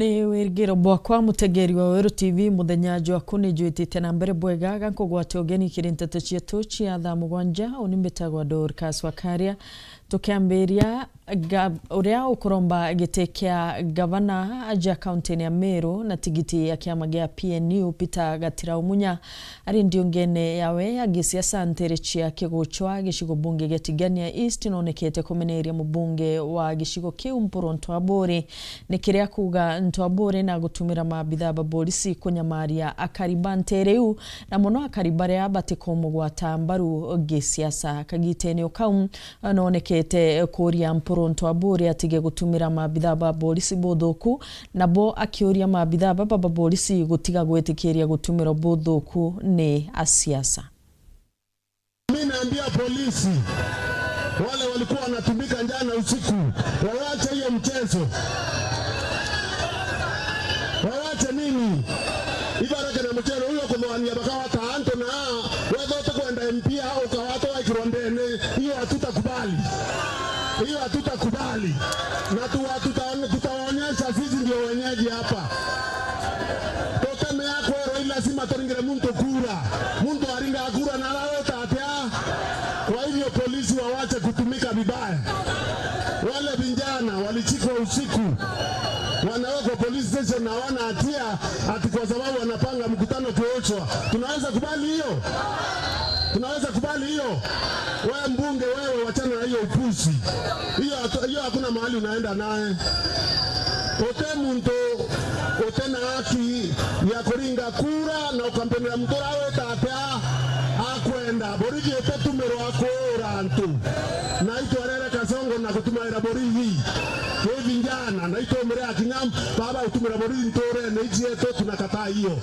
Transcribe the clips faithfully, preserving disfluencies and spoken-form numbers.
Ni wirigiro bwakwa, mutegeri wa Weru T V, muthenya jwaku ni jwitite na mbere bwega, ga nkugwate ugeni kiri nteto cietu cia thaa mugwanja. Uni mbitagwa Dorcas Wakaria. Tukiambiria, ga-, uria ukuromba giti kia gavana aja kaunti-ini ya Meru na tigiti ya kiama gia P N U, Peter Gatirau Munya, ari ndiungene yawe ya gisiasa ntere cia Kiguchwa, gicigo bunge gia Tigania East, nonekete kumeneria mubunge wa gicigo kiu Mpuru Ntwaburi. Ni kiria kuuga Ntwaburi na gutumira maabitha ba borisi kunyamaria akari ba ntere iu, na mono akari baria batikumugwata mbaru gisiasa. Kagitene o kau, nonekete kuuria Mpuru Ntwaburi atige gutumira maabitha ba borisi buthuku, nabo akiuria maabitha baba ba borisi gutiga gwitikiria gutumirwa buthuku ni asiasa. Mimi naambia polisi, wale walikuwa wanatumika jana usiku, wawache hiyo mchezo. Wawache nini? Ibareke na mchezo huyo kumwania bakawata antu na wetha utikwenda M P ukawata waikirwa ndene. Hiyo hatutakubali. Hiyo hatutakubali. Na tuwa-, tuta-, tutawaonyesha sisi ndio wenyeji hapa. Tutemea kwerwa, ila lazima turingire muntu kura. Muntu aringa kura na araweta atia? Kwa hivyo polisi wawache kutumika vibaya. Wale vijana walishikwa usiku, wanawekwa police station na hawana hatia, ati kwa sababu wanapanga mkutano kuochwa. Tunaweza kubali hiyo? Tunaweza kubali hiyo? Wewe mbunge, wewe wachana na hiyo upuzi. Hiyo hatu-, hiyo hakuna mahali unaenda naye. Uti muntu uti na haki ya kuringa kura na ukampenera muntu uraweta atia akwenda. Borithi ititumirwa kuura antu. Na itwarere Kasongo na gutumaira borithi. Ki vijana, na itumire akinya baba utumira borithi nturene iji yetu, tunakataa hiyo.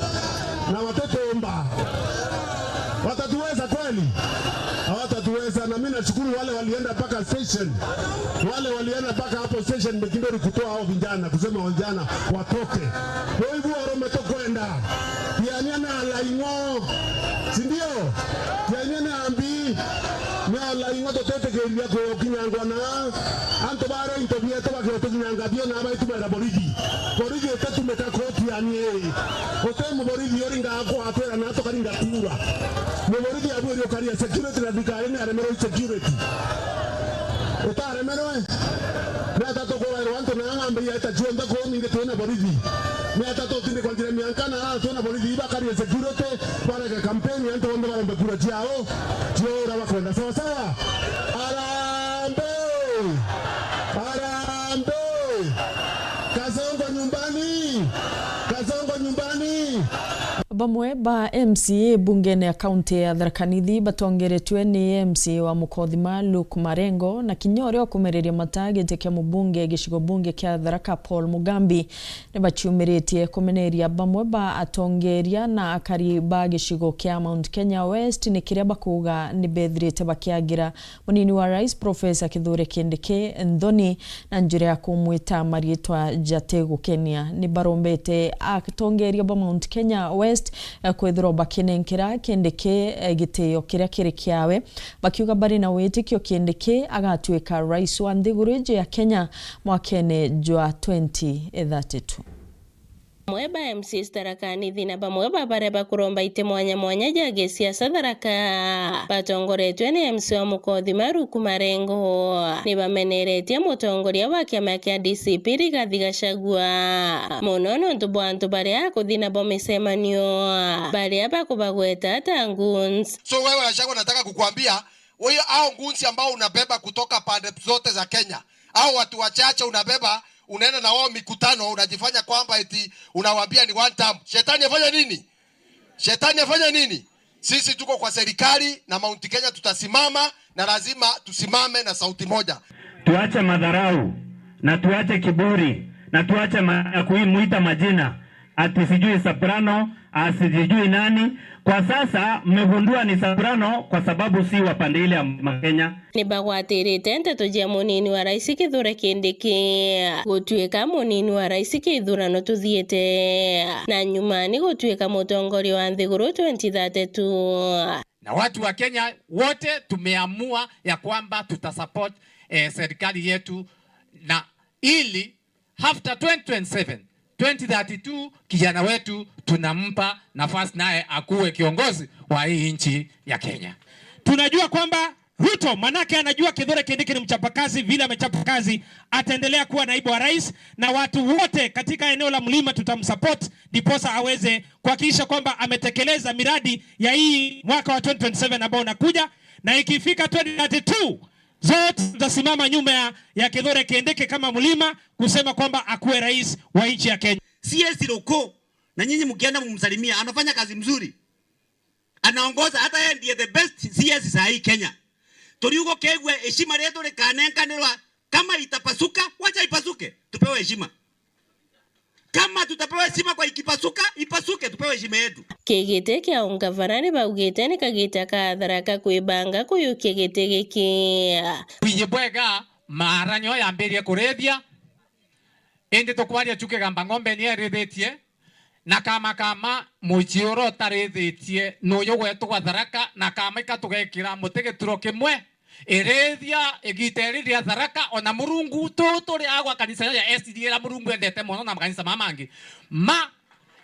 Na watitumba. Watatuweza kweli? Hawatatuweza. Na mimi nashukuru wale walienda mpaka station. Wale walienda mpaka hapo station Mekindori kutoa hao vijana, kusema vijana watoke. Kwa hivyo, Warome tukwenda. Tiania na Alaing'o. Si ndio? Tiania na Ambi. Ni Alaing'o tutetikiriria kukinyangwa na antu baria into bietu bakiotukinyanga bio na abaitumaira borithi. Borithi ititumika koti yani ii. Uti muborithi uringa kwatwira na tukaringa kura. Muborithi abwiri ukaria security na thirikari ni aremerwe i security. Utaremerwe? Ni ata tukuwairwa antu na ng'ambe ya ita cionthe kuu ningi twina borithi? Ni ata tutindikwa njira mianka na ara twina borithi ibakaria security, bareke campaign antu bonthe barombe kura ciao? Cio uria bakwenda. Sawa sawa? Harambee! Harambee! Kasongo nyumbani! Kasongo nyumbani! Bamwe ba M C A bungene ya kaunti ya Tharaka Nithi batongeretwe ni M C A wa Mukothima Luke Marengo na kinya uria ukumereria mata giti kia mubunge gicigo bunge kia Tharaka Paul Mugambi ni baciumiritie kumeneria bamwe ba atongeria na akari ba gicigo kia Mount Kenya West ni kiria bakuuga ni bethirite bakiagira munini wa rais Professor Kithure Kindiki nthoni na njira ya kumwita mariitwa jatigukenia. Ni barombete atongeria ba Mount Kenya West, eh, kwithirwa bakinenkera Kindiki, eh, gitio kiria kiri kiawe, bakiuga bari na witikio Kindiki agatuika rais wa nthiguru iji ya Kenya mwakene jwa twenty thirty-two. Bamwe ba M C As Tharaka Nithi na bamwe ba baria bakuromba iti mwanya mwanya ja gisiasa Tharaka, batongoretwe ni M C A wa Mukothima Luke Marengo, ni bameneretie mutongoria wa kiama kia D C P Rigathi Gachagua, mono nontu bwa antu baria akuthi nabo micemanio, baria bakubagweta ta goons. So wewe Gachagua, nataka kukuambia, wewe, hao goons ambao unabeba kutoka pande zote za Kenya, hao watu wachache unabeba, unaenda na wao mikutano, unajifanya kwamba eti unawaambia ni one term. Shetani afanya nini? Shetani afanya nini? Sisi tuko kwa serikali na Mount Kenya tutasimama, na lazima tusimame na sauti moja. Tuache madharau na tuache kiburi na tuache ma-, ya kuimuita majina ati sijui soprano, ah, sijui nani. Kwa sasa mmegundua ni soprano kwa sababu si wa pande ile ya Mlima Kenya. Ni bagwatirite nteto cia munini wa rais Kithure Kindiki gutuika munini wa rais kithurano tuthiite, na nyuma ni gutuika mutongoria wa nthiguru twenty thirty-two. Na watu wa Kenya wote tumeamua ya kwamba tutasupport, eh, serikali yetu, na ili after twenty twenty-seven, twenty thirty-two, kijana wetu tunampa nafasi naye akuwe kiongozi wa hii nchi ya Kenya. Tunajua kwamba Ruto, manake anajua Kithure Kindiki ni mchapakazi, vile amechapa kazi, ataendelea kuwa naibu wa rais, na watu wote katika eneo la mlima tutamsupport, ndiposa aweze kuhakikisha kwamba ametekeleza miradi ya hii mwaka wa twenty twenty-seven ambao unakuja, na ikifika twenty thirty-two, zote tutasimama nyuma ya, ya Kithure Kindiki kama mlima kusema kwamba akuwe rais wa nchi ya Kenya. C S Roko, na nyinyi mkienda mumsalimia, anafanya kazi mzuri. Anaongoza, hata yeye ndiye the best C S saa hii Kenya. Turiuga kegwe heshima rietu rikanenkanirwa, kama itapasuka, wacha ipasuke, tupewe heshima. Kama tutapewa heshima kwa ikipasuka, ipasuke, tupewe heshima yetu. Kigiti kia ungavana ni baugite ni kagita ka Tharaka kwibanga kuyukia giti giki. Kwiji bwega, maaranyo yambirie kurithia, indi tukwaria chu kigamba ng'ombe ni erithitie, na kama kama muciura utarithitie nuyu gwetu gwa Tharaka, na kama ika tugekira muti gituro kimwe. Irithia igita iri ria Tharaka, ona Murungu tu turi agwa kanisa ya S D A ira Murungu endete mono na makanisa mama mangi. Ma,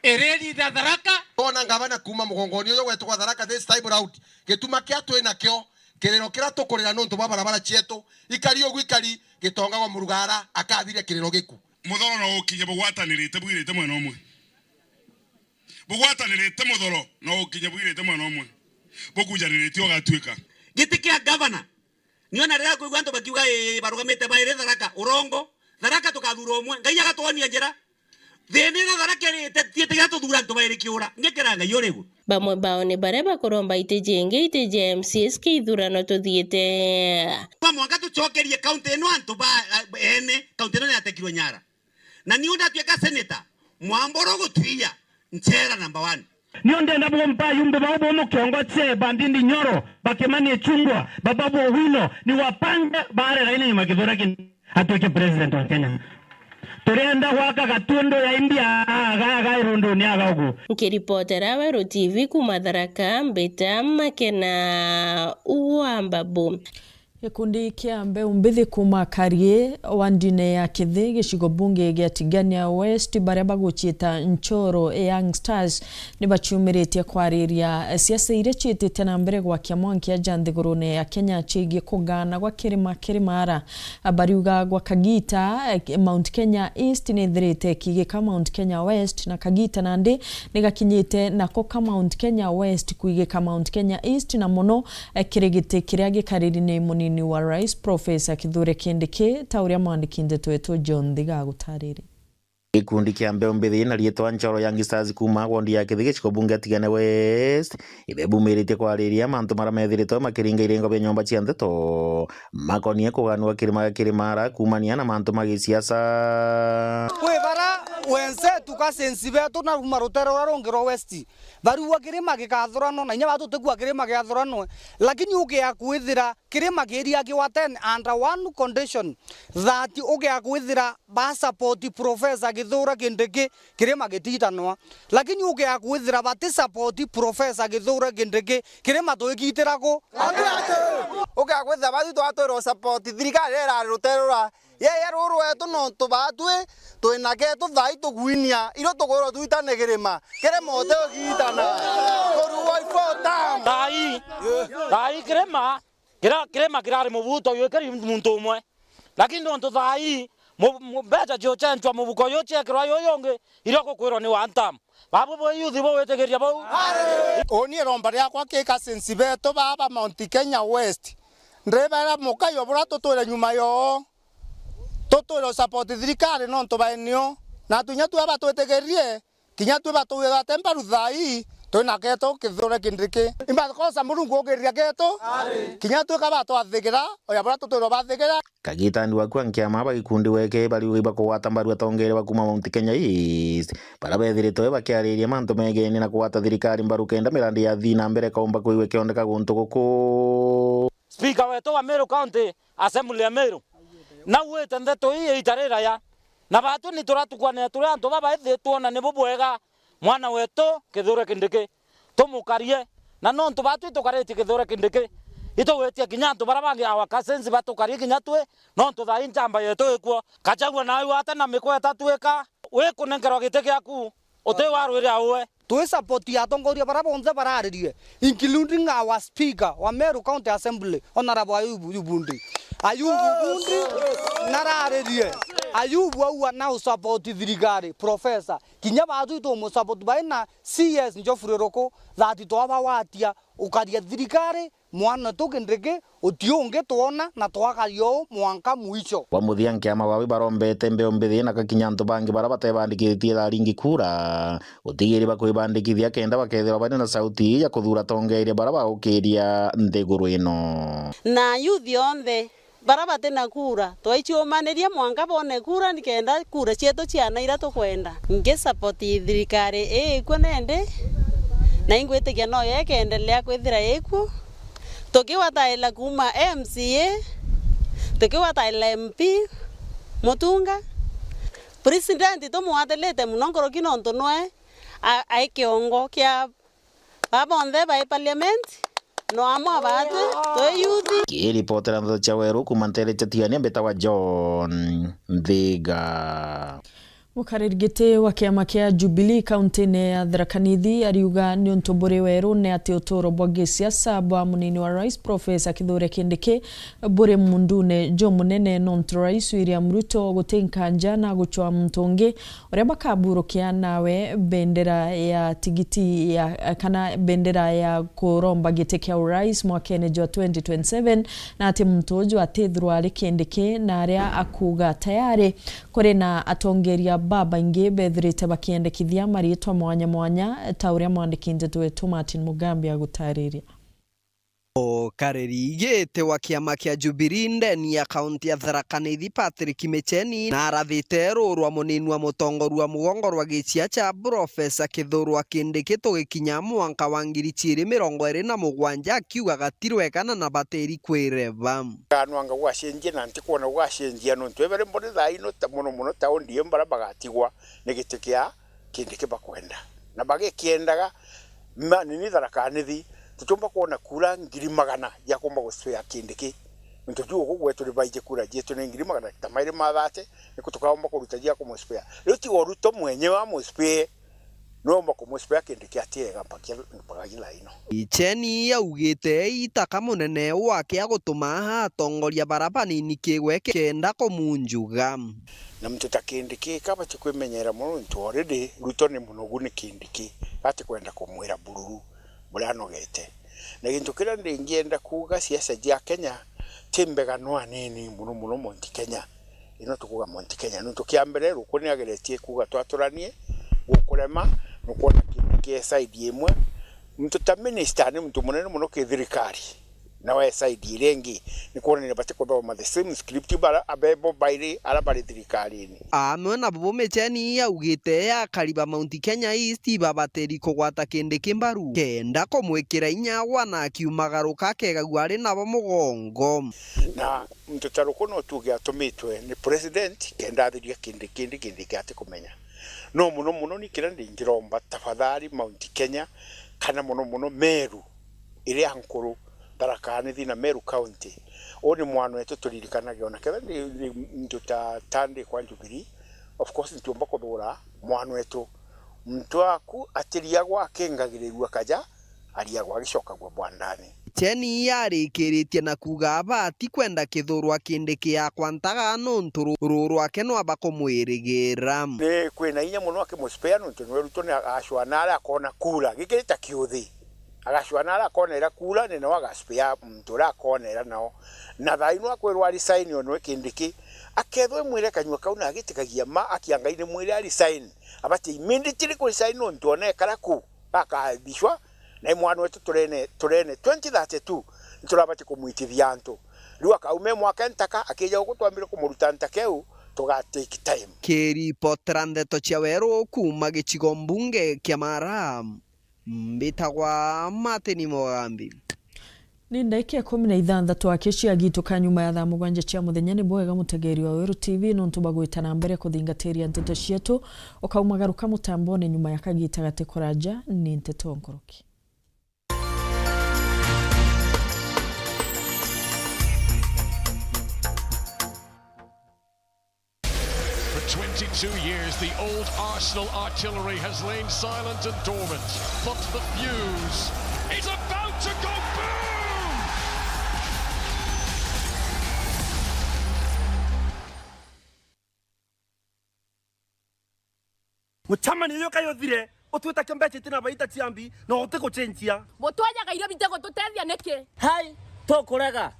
irithia Tharaka. Ona ngavana kuma mugongoni uyu gwetu gwa Tharaka this time round, gituma kia twi nakio, kiriro kiria tukurira nuntu bwa barabara cietu, ikari ugu ikari, Gitonga gwa Murugara akathiria kiriro giku. Muthoro no ukinye bugwatanirite bwirite mwena umwe. Bugwatanirite muthoro no ukinye bwirite mwena umwe. Bukujanirite ugatuika. Giti kia gavana. Niona riria kwigua antu bakiuga, "Ii, barugamite bairi Tharaka, urongo. Tharaka tukathura umwe." Ngai agatwonia njira. Thina ira Tharaka irite, tiete gia tuthura antu bairi kiura. Ngikira Ngai urigu. Bamwe bao ni baria bakuromba iti jingi, iti ja M C As kia ithurano tuthiite. Kwa mwanka tucokerie kaunti ino antu ba, ene, kaunti ino ni yatekirwe nyara. Na ni undatwika senator, mwamboro gutwia, nchera number one. Nio ndenda bwompa ayumbe bao bo mukiongo che Bandindi Nyoro, bakemanie chungwa, baba bo wino, ni wapange baare raini nyuma Kithure Kindiki atwike president wa Kenya. Turenda gwaka gatundu ya India aga, aga irunduni aga ugu. Nkiripotera Weru T V kuma Tharaka, Mbita Makena wa Mbabu. Gikundi kia mbeu mbithi kuma Karie, wandine ya Kithi, gicigo bunge gia Tigania West, baria baguciita Nchoro Young Stars, ni baciumiritie kwariria siasa iria ciitite na mbere gwakia mwankia ja nthigurune ya Kenya ciigie kugana gwa kirima Kirimara. Bariuga gwa kagita, eh, Mount Kenya East ni ithirite ikiigika Mount Kenya West, na kagita nandi ni gakinyite nako ka Mount Kenya West kuigika Mount Kenya East, na mono, eh, kiri giti kiria gikariri ni munini wa rais, Professor Kithure Kindiki, ta uria mwandiki ndeto wetu John Thiga agutaririe. Gikundi kia mbeu mbithi na riitwa Nchoro Young Stars kuuma wondi ya Kithi gicigo bunge Tigania West, ibe bumiritie kwariria mantu maria methiritwe makiringa irengo bia nyomba cia ndeto makonie kuganua kirima Kirimara kuumania na mantu ma gisiasa. Kwi bara wenzetu cousins betu na kuma rutere ruria rungi rwa West, bariugua kirima gikathuranwa, na inya batu tutigua kirima giathuranwe, lakini ukia kwithira kirima kiria giwaten under one condition, that ukia kwithira ba support Professor Kithure Kindiki, kirima gititanwa. Lakini ukia kwithira bati support Professor Kithure Kindiki, kirima twikitira ku? Ukia kwithira batu twatwirwo support thirikari irari rutere rura. Yeye ruru wetu nontu batwi twina ketu thai tugwinia, irio tukwirwo twitane kirima, kirima uti ugitana. Turuo ifota. Thai, thai kirima, kira, kirima kirari mubuto uyu kiri muntu umwe. Lakini nontu thai, mu-, mu-, mbeca ciucenjwa mubuko uyu ciekirwa uyu yungi, irio gukwirwa ni one term. Babu bo youth bo witigiria bau. Uni iromba riakwa ki cousins betu baba Mount Kenya West. Ndibera mukayo bura tutwire nyuma yoo. Tutwire support thirikari nontu baenio. Na tunya twe batwitigirie, kinya twe batwire bate mbaru thai, twina ketu Kithure Kindiki. Imba kosa Murungu ugiriria ketu. Kinya twe ka batwathigira, oya bura tutwire bathigira. Kagitani waku a nkiama ba gikundi weke bariuga ibakugwata mbaru atongeria ba kuma Mount Kenya East, baria bethiritwe bakiariria mantu megeni na kugwata thirikari mbaru kenda mirandi yathii na mbere kaumba kuigua kiondeka guntu guku. Speaker wetu wa Meru County Assembly ya Meru, nauite ndeto ii iita riraya, na batwi ni turatukwanira turi antu babaithitwe na nibu bwega mwana wetu Kithure Kindiki. Tumukarie, na nontu batwi tukaritie Kithure Kindiki, itugwitia kinya antu baria bangi, our cousins, batukarie kinya twi, nontu thaa ii nchamba yetu ikuo. Gachagua nawe wate na mikwa itatwika. wikunenkerwa giti giaku, uti warwirira uwe. Twi support ya atongoria bara bonthe bararirie, including our speaker wa Meru County Assembly, Honorable Ayubu Bundi. Ayubu Bundi nararirie. Ayubu auga na usupport thirikari, professor. Kinya batwi tumusupport baina C S Geoffrey Ruku, that twabawatia ukaria thirikari, mwana tu Kindiki, uti ungi twona na twakaria uu mwanka mwisho. Bwa muthia, nkiama bawe barombete mbeu mbithi na gakinya antu bangi bara batebandikithitie tharingi kura, gutigiri bakwibandikithia kenda bakethirwa bari na sauti ya kuthuura atongeeria bara baukiria nthiguru ino. Na youth yonthe bara bati na kura, twaicuumaniria mwanka boone kura, nikenda kura cietu ciana ira tukwenda. Ngi support thirikari ii ikwo nandi, na ingwitikia noyo ikeendelea kwithira ikwo. Tukiwataila kuuma M C A, tukiwataila M P, mutunga. President tumwatilite mono nkuruki nontu nwe a-, ai kiongo kia Aba bonthe bai parliament, no amwe abaatwi, twi youth. Kiripotera ndeto cia Weru kuuma nteere cia Tigania, mbitagwa John Nthiga. Mukariri giti wa kiama kia Jubilee kaunti-ini ya Tharaka Nithi ariuga niuntu buri weru ni ati uturo bwa gisiasa bwa munini wa rais Professor Kithure Kindiki buri mundune jumunene, nontu Rais William Ruto guti nkanja na gucwa muntu ungi uria bakaburukia nawe bendera ya tigiti ya, kana bendera ya kuromba giti kia urais mwakene jwa twenty twenty-seven, na ati muntu uju atithirwa ari Kindiki, na aria akuuga tayari kuri na atongeria babaingi bethirite bakiendekithia mariitwa mwanya mwanya, ta uria mwandiki nteto wetu Martin Mugambi agutariria. Mukariri giti wa kiama kia Jubilee ndeni ya kaunti ya Tharaka Nithi Patrick Micheni narathite ruu rwa munini wa mutongoria wa mugongo rwa giciaca Professor Kithure Kindiki tugikinya mwanka wa ngiri ciiri mirongo iiri na mugwanja, akiuga gatirwekana na batiri kwireba. Kanwanga gwacenjia na ntikwona gwacenjia nontu ebere mbone thaa ino ta, mono mono ta O D M bara bagatigwa ni giti kia Kindiki bakwenda. Na bagikiendaga, ma-, nini Tharaka Nithi, tutiumba kwona kura ngiri magana ja kumba guspea Kindiki. Nontu ju guku gwetu ni baiji kura jietu ni ngiri magana ta mairi ma thate, niku tukaumba kuruta jia kumuspea. Riu tiga Ruto mwenyewe amuspee, niwe umba kumuspea Kindiki atiega mpaka, mpaka ila ino. Micheni augite itaka munene wake agutuma aha atongoria bara banini kigwe kenda kumunjuga. Na muntu ta Kindiki kabati kwimenyera mono, nontu already Ruto ni munogu ni Kindiki, ati kwenda kumwira bururu buria anogete. Na gintu kiria ndingienda kuuga, siasa cia Kenya ti mbega no anini, mono mono Mount Kenya. Ino tukuuga Mount Kenya, nontu kia mbere Ruku ni ageretie kuuga twaturanie, gukurema, nukwona Kindiki e side imwe. Muntu ta minister ni muntu munene mono ki thirikari. Nawe side iria ingi, ni kwonania bati kuthoma the same script bara, abebo bairi ara bari thirikarini. Amwe na bubu Micheni augite akari ba Mount Kenya East babateri kugwata Kindiki mbaru kenda kumwikira inya wana akiumagaruka akegagua ari nabo mugongo. Na muntu ta Ruku no tuuge atumitwe ni president kenda athiria Kindiki, Kindiki ati kumenya. No mono mono ni kiria ndingiromba tafadhali Mount Kenya kana mono mono Meru iria nkuru, Tharaka Nithi na Meru County. Uu ni mwana wetu turirikanage, ona kethira ni, ni muntu ta, ta ndi kwa Jubilee, of course ntiumba kuthura mwana wetu. Muntu aku atiriagwa akingagirirua kaja, ariagwa agicokagua bwandani. Cheni arikiritie na kuuga aba atikwenda Kithurwa Kindiki akwantaga nontu ru-, ruu rwake nwaba kumwirigira. Ni kwina inya mono akimuspea nontu niwe Ruto ni agacwana aria akona kura. Gikiri ta kiuthi. Agacwana aria akonera kura, ni nao agaspea muntu uria akonera nao. Na thaa ino akwirwa resign o niwe Kindiki, akethwa imwire kanyua kau na agitikagia ma, akia Ngai ni mwire a resign. Abati immediately ku resign nontu ona ekara ku, akathicwa, na i mwana wetu turene, turene twenty thirty-two, niturabati kumwitithia antu. Riu akauma mwaka ntaka, akija guku twambire kumuruta ntaka iu, tuga take time. Kiripotera ndeto cia Weru kuuma gicigo mbunge kia Mara. Mbitagwa Martin Mugambi. Ni ndaika ikumi na ithanthatu aki ciagituka nyuma ya thaa mugwanja cia muthenya. Ni bwega mutegeri wa Weru T V nontu bwa gwita na mbere kuthingatiria nteto cietu. Ukaumagaruka mutambone nyuma ya kagita gati kuraja, ni nteto nkuruki. Twenty-two years, the old Arsenal artillery has lain silent and dormant, but the fuse is about to go boom! Mucemanio uyu kai uthire, utwita kio mbeca itina baita cia mbi, na utigucenjia. Butwajaga irio bitigututethia niki? Hai, tukurega.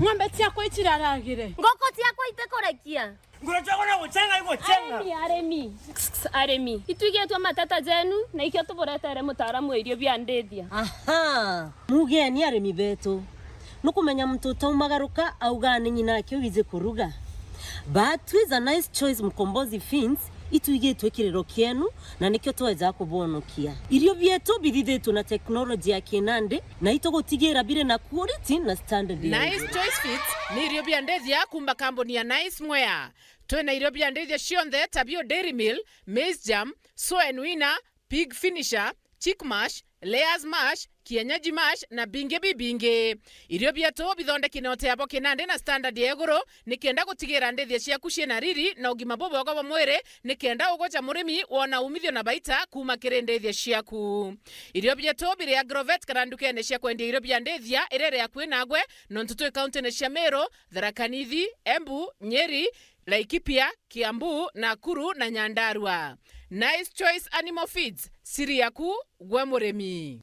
Ng'ombe ciakwa iciraragire. Nguku ciakwa itikurekia. Nguru ciakwa no gucenga igucenga. Arimi, arimi. Kss, kss, arimi. Itwigitwe mateta jenu, na ikio tuburetere mutaaramu wa irio bia ndithia. Aha. Mugeni arimi betu. Nukumenya muntu utaumagaruka augaa ni nyina ake wiji kuruga. But with a nice choice Mkombozi Feeds, itwigitwe kiriro kienu, na nikio tweja kubonokia. Irio bietu bithithitwe na technology ya kinandi, na itugutigira biri na quality na standard ya Nice iguru. Choice Feeds ni irio bia ndithia kuuma kambuni ya Nice Mwea. Twina irio bia ndithia cionthe ta bio Dairy Meal, Maize Germ, Soen Winner, Pig Finisher, Chick Mash, Layers Mash, Kienyeji Mash na bingi bibingi. Irio bietu bithondeki na uteabo kinandi na standard ya iguru, nikenda gutigira ndithia ciaku ciina riri na ugima bubwega bwa mwiri, nikenda ugoja murimi wona umithio na baita kuuma kiri ndithia ciaku. Irio bietu biri Agrovet kana ndukene cia kwendia irio bia ndithia iria iri akui nagwe, nontu twi kauntine cia Meru, Tharaka Nithi, Embu, Nyeri, Laikipia, Kiambu, Nakuru na Nyandarua. Nice Choice Animal Feeds, siri yaku gwe murimi.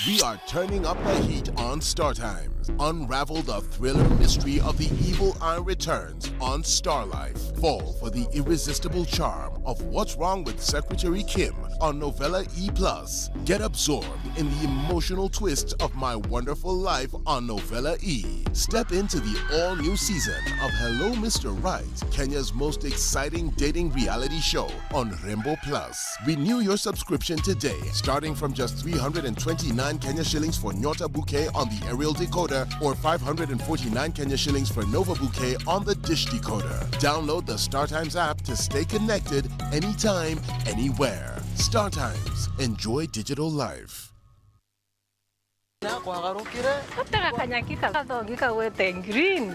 We are turning up the heat on Star Times. Unravel the thriller mystery of the evil eye returns on Star Life. Fall for the irresistible charm of What's Wrong with Secretary Kim on Novella E plus. Get absorbed in the emotional twist of My Wonderful Life on Novella E. Step into the all-new season of Hello Mister Right, Kenya's most exciting dating reality show on Rembo Plus. Renew your subscription today, starting from just three hundred and twenty-nine Kenya shillings for Nyota Bouquet on the aerial decoder or five hundred and forty-nine Kenya shillings for Nova Bouquet on the dish decoder. Download the StarTimes app to stay connected anytime, anywhere. StarTimes. Enjoy digital life. Nakwagarukire. Gutega kanyaki ka gathogi kagwete green.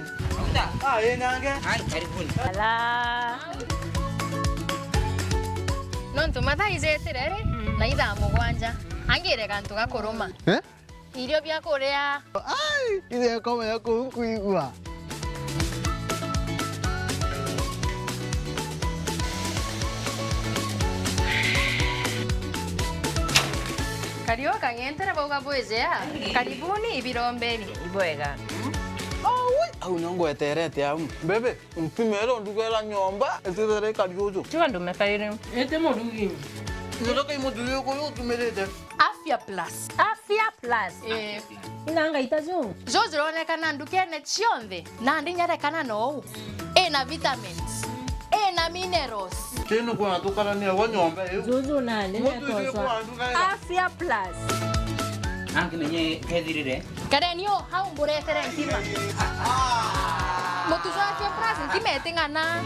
Ah, ĩ nange. Ai, karibuni. Ala. Nontu mathaa ijetire ri, mm, na ithaa mugwanja. Angire gantu ga kuruma. Eh? Irio bia kuria. Ai, ithe akomenya kuu nkwigua. Kariu kang'entere bauga bwijea. Karibuni ibirombeni. Ibwega. Aui, au nio ngweterete au. Bebe, ntimere ndugera nyomba, itithere ikari uju. Tiga ndume kairi. Iti murugi. Ndoka imuthuri uyu utumirite. Afya Plus. Afya Plus. Eh. Ina ngaita ju. Ju jironekana ndukene cionthe, nandi nyarekana nou. Ina vitamins. Ina minerals. Tinu kwona tukarania gwa nyomba iu. Juju nandi. Mutu icio kwa nduka ira. Afya Plus. Angimenye kethirire. Kareni o hau mburetere ntima. Mutu jwa Afya Plus ntima iting'ana.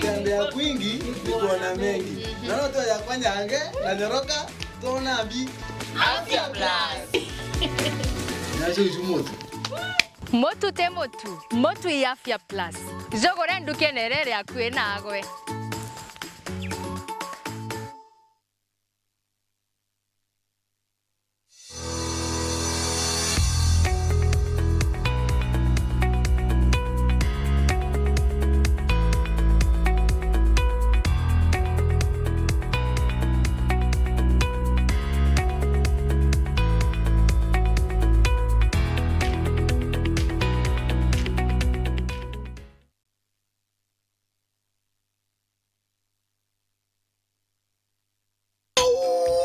Kutembea kwingi ni kuona mengi. Naona tu yakwa nyange na nyoroka, tuona mbi. Afya Plus. Nacio icu mutu. Mutu ti mutu, mutu i Afya Plus. Jugure ndukene iria iri akui nagwe.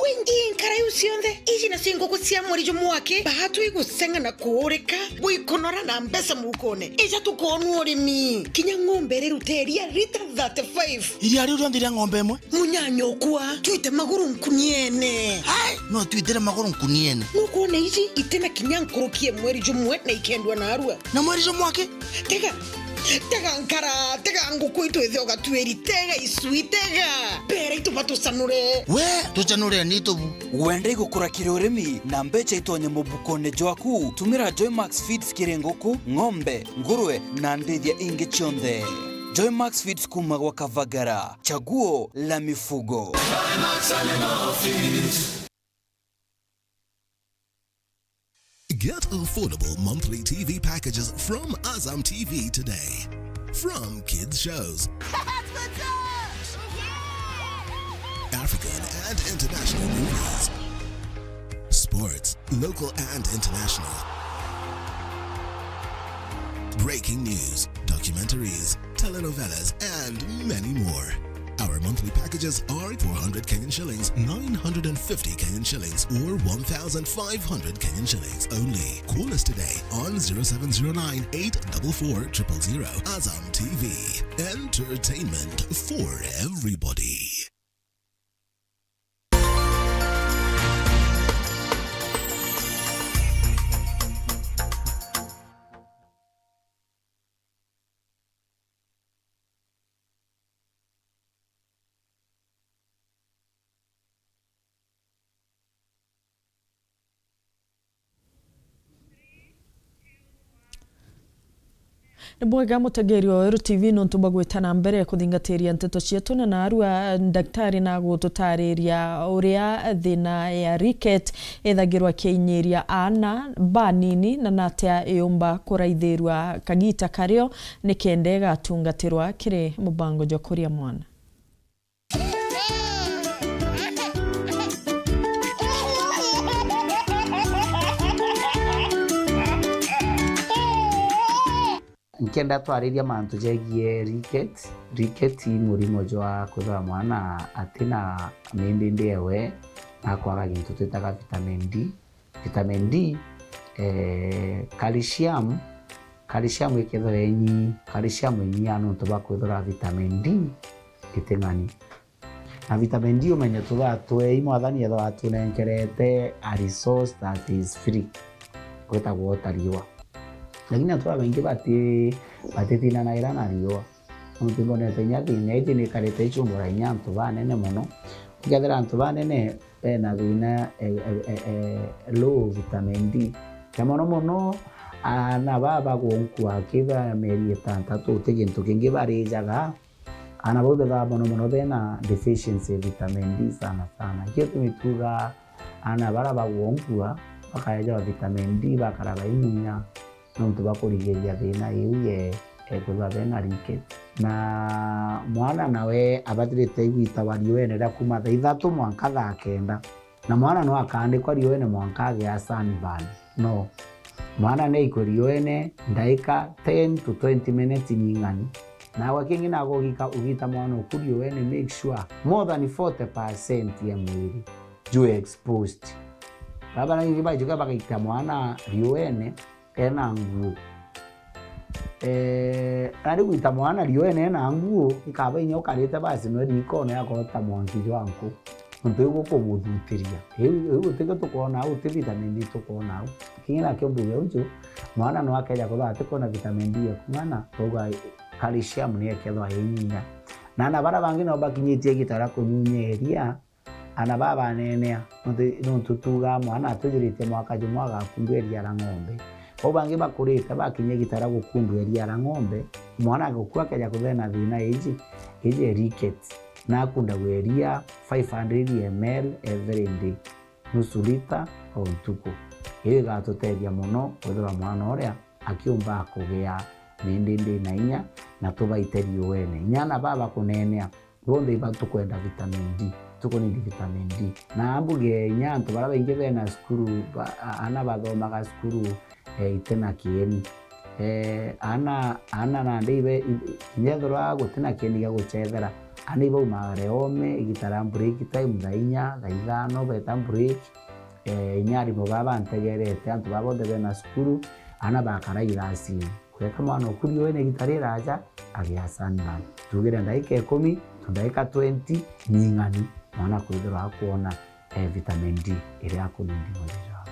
Wingi nkara iu cionthe, iji nacio nguku cia mweri jumwe wake, baatwi guseng'a na kuurika, bwikunora na mbeca mukone. Ija tukoonua urimi. Kinya ng'ombe iriruta iria lita thirty-five. Iria riu rionthe ria ng'ombe imwe? Munyanyokwa, twite maguru nkuniene. Ai, no twitire maguru nkuniene. Nukwona iji itina kinya nkuruki ya mweri jumwe na ikendwa narua. Na mweri jumwe aki? Tega, Tega nkara, tega nguku itu ithe ugatuiri, tega icui, tega. Mbere itu batucanure. We, tucanure ni tubu. Wenda igukura kiri urimi na mbeca itonye mubukone jwaku, tumira Joymax Feeds kiri nguku, ng'ombe, ngurwe na ndithia ingi cionthe. Joymax Feeds kuma gwa Kavagara, chaguo la mifugo. Get affordable monthly T V packages from Azam T V today. From kids shows, African and international movies, sports, local and international, breaking news, documentaries, telenovelas, and many more. Our monthly packages are four hundred Kenyan shillings, nine hundred and fifty Kenyan shillings, or one thousand five hundred Kenyan shillings only. Call us today on zero seven zero nine, eight four four, triple zero. Azam T V, entertainment for everybody. Ni bwega mutegeri wa Weru T V nontu bwa gwita na mbere kuthingatiria nteto cietu, na narua ndagitari na gututariria uria thina ya ricket ithagirwa kiinyiria aana banini, na natia yumba kuraithirua kagita kario nikenda igatungatirwa kiri mubango jwa kuria mwana. Nkenda twariria mantu jegie ricket. Ricket i murimo jwa kwithirwa mwana atina mindi ndi ewe na kwaga gintu twitaga vitamin D. Vitamin D, eh, calcium, calcium ikethirwa inyi, calcium inyia nontu bwa kwithirwa vitamin D iting'ani. Na vitamin D umenye tuthirwa twei, Mwathani ethirwa atunenkerete a resource that is free, gwitagwa ta riua. Lakini antu babaingi bati-, batitinanaira na riua. Nontu imbonete inya thina iji nikarite icumbura inya antu banene mono. Ukethira antu banene bena thina, e, e, e, e, low vitamin D. Na mono mono, aana baa bagunkua akiba mieri itantatu, uti gintu kingi barijaga. Aana bau bethaga mono mono bena deficiency ya vitamin D sana sana. Ikio gitumi tuga aana bara bagunkua bakaejawa vitamin D, bakara bainyia. Nontu bwa kurigiria thina iu ye, ekwithirwa bena ricket. Na mwana nawe abatirite igwitawa riuene ria kuma thaa ithatu mwanka thaa kenda. Na mwana no akaandikwa riuene mwanka agia sunburn? No. Mwana neikwe riuene ndaika ten to twenty minutes ning'ani. Nawe kingi nago ugika-, ugita mwana uku riuene, make sure more than forty percent ya mwiri ju exposed. Baba na ingi baijuka bagaita mwana riuene, ena nguo. Eh, na riu gwita mwana riuene ena nguo, ikaba inya ukarite basi nwe rikone akorwo ta mwanki jwa nku. Nontu iu gukumuthutiria. Iu, iu gutikio tukwona au, ti vitamin D tukwona au. Kingi nakio mbuge unju, mwana no akeja kwithirwa atikwona vitamin D ya kung'ana, twauga calcium ni ekethwa inyinya. Na aana bara bangi nao bakinyitie igita ria kunyunya iria, Aana baa baneenea, nontu, nontu tuugaa mwana atujuritie mwaka jumwe agakundua iria ria ng'ombe. Bau bangi bakurite bakinya igita ria gukundua iria ria ng'ombe, mwana agukua akeja kuthena thina iji, iji ya rickets, na akundagua iria five hundred M L every day, nusu lita o ntuku. Iu igatutethia mono kwithirwa mwana uria akiumba kugia mindi ndi na inya na tubaite riuene. Inya aana baa bakuneenea, bonthe iba tukwenda vitamin D, tukunindi vitamin D. Na mbuge inya antu baria baingi bena cukuru, ba-, a-, aana bathomaga cukuru, eh, itina kieni. Eh, aana, aana nandi ibe, i-, i-, inya ethirwa gutina kieni gia gucethera, aana ibaumaga reome, igita ria break time, thaa inya, thaa ithano, beta break. Eh, inya arimu baa bantegerete, antu baa bonthe bena cukuru, aana bakara irasini. Gweka mwana ukuria wene igita riraja, agia sunburn. Tugire ndaika ikumi to ndaika twenty, ning'ani, mwana akwithirwa akwona, eh, vitamin D iria akunindi mwiri jwawe.